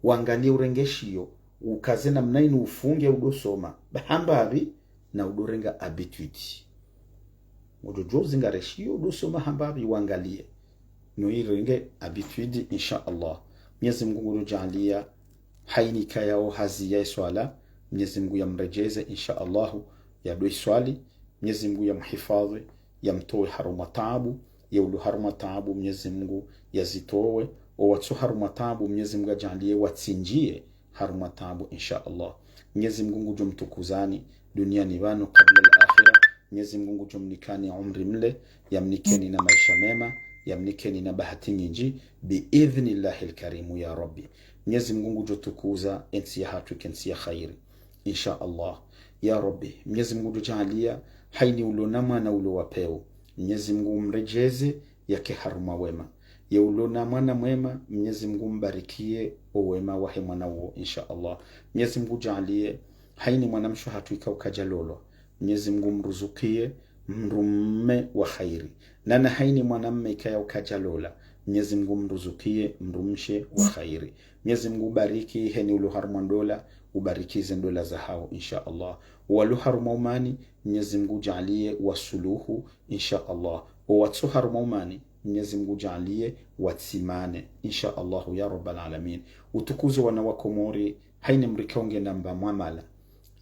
Wangalie urenge shiyo, ukaze namna inu ufunge udosoma. Ba hamba pvi, na udorenga habitude. Ngodjodjuwa uzingare shiyo, udosoma hamba pvi, wangalie. No irenge habitude, insha Allah. Mnyezi Mngu ngudjodjaanlia, haini kayao hazi ya iswala, Mnyezi Mngu yamredjeze, insha Allahu, yado iswali, Mnyezi Mngu yamhifadhi, yamtowe harumwa taabu, ye ulo harumwa taabu, Mnyezi Mngu yazitowe, owatso harumwa taabu, Mnyezi Mngu yadjaanlie watsindjie harumwa taabu, insha Allah. Mnyezi Mngu ngudjomtukuzani, duniani pvanu kabla al-akhira, Mnyezi Mngu ngudjomnikani umri mle, yamnikeni na maisha mema, yamnikeni na bahati nyindji, bi idhnillahil karimu ya Rabbi. Mnyezi Mngu ngudjotukuza entsi yahatru ike ntsi ya khairi. Insha Allah. Ya Rabbi, Mnyezi Mngu ngudjodjaanlia, haini ulo na mwana ulo wa peu. Mnyezi Mngu umredjeze, yake harumwa wema. Ye ulo na mwana mwema, Mnyezi Mngu umbarikie owema wahe mwana uwo, insha Allah. Mnyezi Mngu ngudjaalie, haini mwanamshe hatru ikao kadjalolwa. Mnyezi Mngu umruzukie mdrume wa khairi. Nana haini mwanamme ikayao kadjalola, Mnyezi Mngu umruzukie mdrumshe wa khairi. Mnyezi Mngu ubariki heni ulo harumwa ndola, ubarikize ndola zahao, insha Allah. Walo harumwa umani, Mnyezi Mngu ngudjaalie wasuluhu, insha Allah. Owatso harumwa umani, Mnyezi Mngu ngudjaalie watsimane, insha Allahu ya Rabbal Alamin. Utukuze wana wa Komori, haini mdru ikao ngena mba mwamala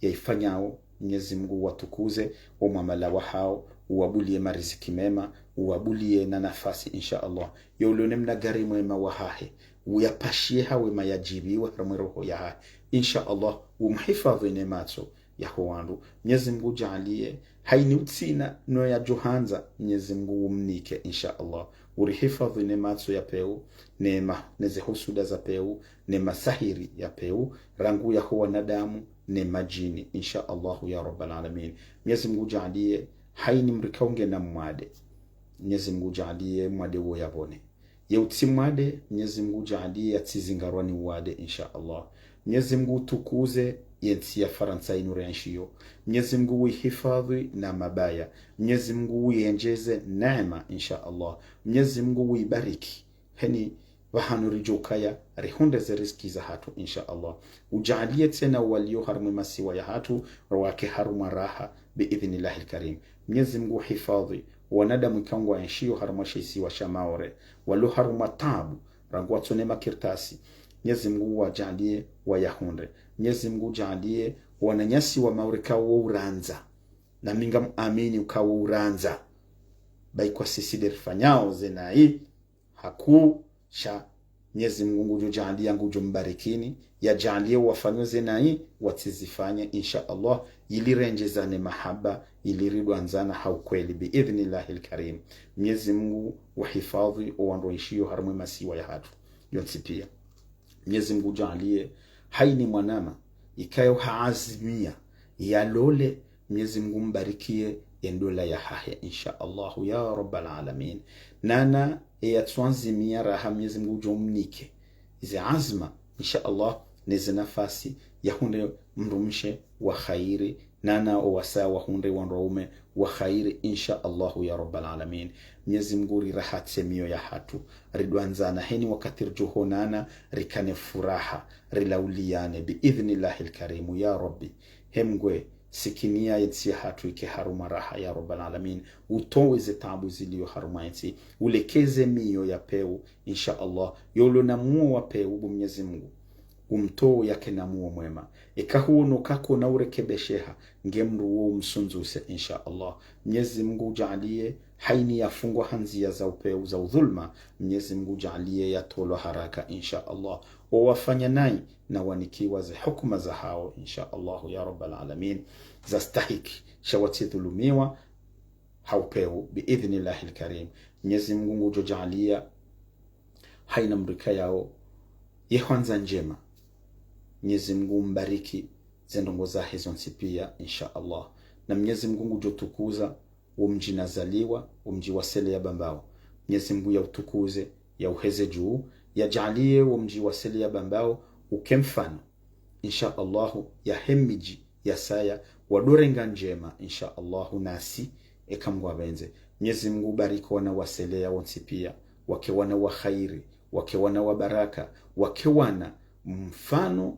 yaifanyao, Mnyezi Mngu uwatukuze omwamala wahao, uwabulie mariziki mema, uwabulie na nafasi, insha Allah. Ye ulo ne mna gari mwema wahahe, uyapashie ha wema yadjibiwe harumwa eroho yahahe, insha Allah, umhifadhi ne matso yaho wandru. Mnyezi Mngu ngudjaalie, haini utsina no yadjohandza, Mnyezi Mngu umnike, insha Allah. Urihifadhi ne matso ya peu, ne ma, ne ze husuda za peu, ne masahiri ya peu, rangu yaho wanadamu, ne madjini, insha Allahu ya Rabbal Alamin. Mnyezi Mngu ngudjaalie, haini mdru ikao ngena mwade, Mnyezi Mngu ngudjaalie mwade wo yapvone. Ye utsi mwade, Mnyezi Mngu ngudjaalie yatsizingarwa ni uwade, insha Allah. Mnyezi Mngu utukuze yentsi ya Farantsa inu rienshio. Mnyezi Mngu uihifadhi na mabaya. Mnyezi Mngu uiendjeze neema, insha Allah. Mnyezi Mngu uibariki. Heni pvahanu ridjokaya, rihundre ze riziki zahatru, insha Allah. Udjaalie tsena walio harumwa masiwa yahatru, wake harumwa raha, bi idhnillahil karim. Mnyezi Mngu uhifadhi wanadamu ikao ngwaenshio harumwa she isiwa sha Maore, walo harumwa taabu, rangu watsone makartasi. Mnyezi Mngu uwadjaalie wayahundre. Mnyezi Mngu ngudjaalie wananyasi wa Maore ikao wo urandza. Na mi ngamwamini ukao wo urandza. Ba ikwa sisi nde rifanyao ze nayi, hakuu sha Mnyezi Mngu ngudjodjaalia ngudjombarikini, yadjaalie wafanyao ze nayi, watsizifanye, insha Allah, ili rendjezane mahaba, ili ridwandzana ha ukweli, bi idhnillahil karim. Mnyezi Mngu uhifadhi owandru waenshio harumwa masiwa yahatru yontsi pia. Mnyezi Mngu ngudjaalie, haini mwanama ikayao haazimia yalole, Mnyezi Mngu umbarikie ye ndola yahahe, insha Allahu ya Rabbal Alamin. Nana eyatsuazimia raha, Mnyezi Mngu ngudjomnike ze azma, insha Allah, ne ze nafasi yahundre mdrumshe wa khairi, nana owasaya wahundre wandru waume wa khairi, insha Allahu ya Rabbal Alamin. Mnyezi Mngu rirahatse miyo yahatru, ridwandzana heni wakati ridjohonana, rikane furaha, rilauliane, bi idhnillahil karimu, ya Rabbi. He Mngu, sikinia yentsi yahatru ike harumwa raha, ya Rabbal Alamin. Utowe ze taabu zilio harumwa yentsi, ulekeze miyo ya peu, insha Allah. Ye ulo na muo wa peu, bo Mnyezi Mngu, umtowe yake na muo mwema. Eka huono kakona urekebesheha, nge mdru wo umsundzuse, insha Allah. Mnyezi Mngu ngudjaalie, haini yafungwa ha ndzia za upeu za udhulma, Mnyezi Mngu ngudjaalie yatolwa haraka, insha Allah. Owafanya nayi na wanikiwa ze hukuma zahao, insha Allahu ya Rabbal Alamin, zastahiki, sha watsidhulumiwa ha upeu, bi idhnillahil karim. Mnyezi Mngu ngudjodjaalia, haina mdru ikayao yehwandza ndjema, Mnyezi Mngu umbariki ze ndrongoo zahe zontsi pia, insha Allah. Na Mnyezi Mngu ngudjotukuza wo mdji nazaliwa, wo mdji wa Sele ya Bambao. Mnyezi Mngu yautukuze, yauheze dju, yadjaalie wo mdji wa Sele ya Bambao uke mfano, insha Allahu, yahe midji yasaya, wadorenga ndjema, insha Allahu, nasi Eka Mngu apvendze. Mnyezi Mngu ubariki wana wa Seleya wontsi pia, wake wana wa khairi, wake wana wa baraka, wake wana mfano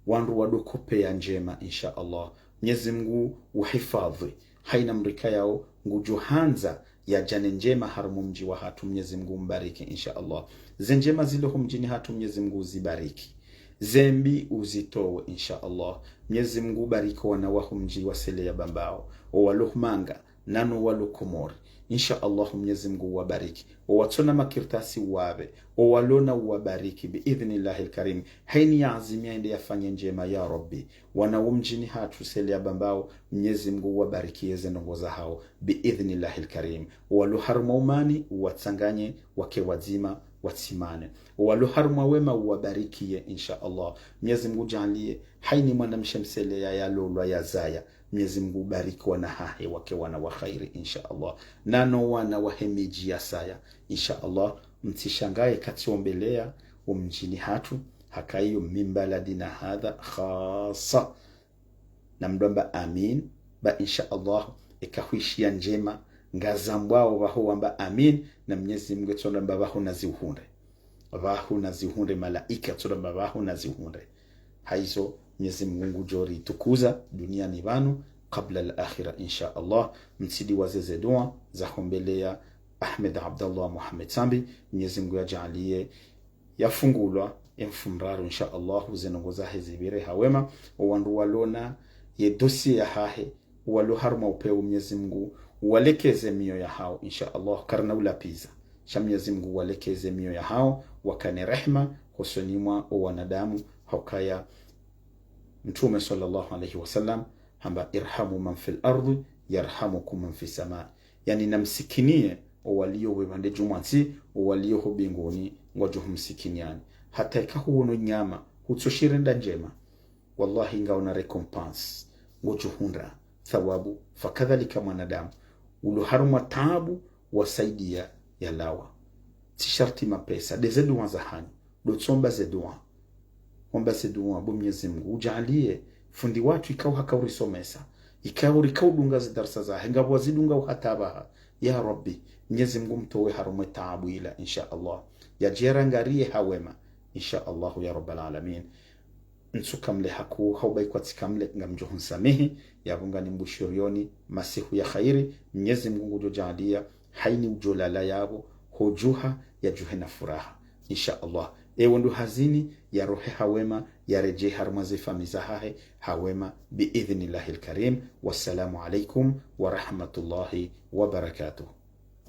wandru wadjo kopeya ndjema, insha Allah. Mnyezi Mngu uhifadhwi. Haina mdru ikayao ngudjo handza yadjane ndjema harumwa mdji wahatru, Mnyezi Mngu umbariki, insha Allah. Ze ndjema zilo ho mdjini hatru, Mnyezi Mngu uzibariki. Ze mbi uzitowe, insha Allah. Mnyezi Mngu ubariki wana wa ho mdji wa Seleya Bambao, owalo ho Manga, nano walo Komori. Insha Allah, Mnyezi Mngu uwabariki. Owatsona makartasi uwape, owalona uwabariki, bi idhnillahi lkarim. Haina yaazimia yende yafanye ndjema, ya Rabbi. Wana wo mdjini hatru Seleya Bambao, Mnyezi Mngu uwabarikiye ze ndrongoo zahao, bi idhnillahi lkarim. Owalo harumwa umani, uwatsanganye, wake wadzima, watsimane. Owalo harumwa wema, uwabarikiye, insha Allah. Mnyezi Mngu udjaanliye, haina mwanamshe Mseleya yalolwa yazaya, Mnyezi Mngu ubariki wana hahe, wake wana wa khairi, insha Allah. Nano wana wahe midji yasaya, insha Allah. Mtsishangaye katsiombeleya wo mdjini hatru, haka iyo min baladina hadha khasa. Na mdru amba amin, ba insha Allah, eka huishiya ndjema, ngazambwao pvaho wamba amin, na Mnyezi Mngu etsonda amba pvaho naziuhundre. Pvaho naziuhundre, malaika etsonda amba pvaho naziuhundre. Haizo, Mnyezi Mngu ngudjo ritukuza duniani pvanu, kabla al-akhira, insha Allah. Mtsidiwaze ze dua za hombeleya Ahmed Abdallah Mohamed Sambi, Mnyezi Mngu yadjaanliye yafungulwa emfumraru, insha Allah, ze ndrongoo zahe zipvire ha wema, owandru walona ye dossier yahahe, walo harumwa upeo, Mnyezi Mngu uwalekeze miyo yahao, insha Allah, karina ulapviza. Sha Mnyezi Mngu uwalekeze miyo yahao, wakane rehma hosoni mwa owanadamu, ha ukaya Mtrume swallallahu alayhi wa sallam hamba: "Irhamu man fil ardhi, yarhamukum man fis sama." Yani, namsikiniye owalio wepvandze djuu mwa ntsi, owalio ho mbinguni ngwadjo humsikiniyani. Hata eka huwono nyama, hutsoshirenda ndjema, wallahi, ngaona récompense, ngodjo hundra thawabu. Fakadhalika mwanadamu ulo harumwa taabu, wasaidiya yalawa. Tsi sharti mapesa, nde ze dua zahanyu, ndo tsomba ze dua. Omba ze dua, bo Mnyezi Mngu udjaanliye fundi watru ikao haka urisomesa, ikao rika udunga ze darsa zahe, ngapvo wazidunga uhata pvaha. Ya Rabbi, Mnyezi Mngu mtowe harumwa taabu ila, insha Allah. Yadje yarangariye ha wema, insha Allah, ya Rabbal alamin. Ntsuka mle hakuu, hauba ikao tsika mle, ngamdjo hunsamihi, yapvo nganimbushuriyoni masihu ya khairi, Mnyezi Mngu ngudjo djaanliya, haina udjo lala yapvo, hodjuha, yadjuhe na furaha, insha Allah. Ewe ndo hazini, yarohe ha wema, yaredjei harumwa ze famiyi zahahe ha wema, bi idhnillahi lkarim. Wassalamu alaykum wa rahmatullahi wa barakatuh.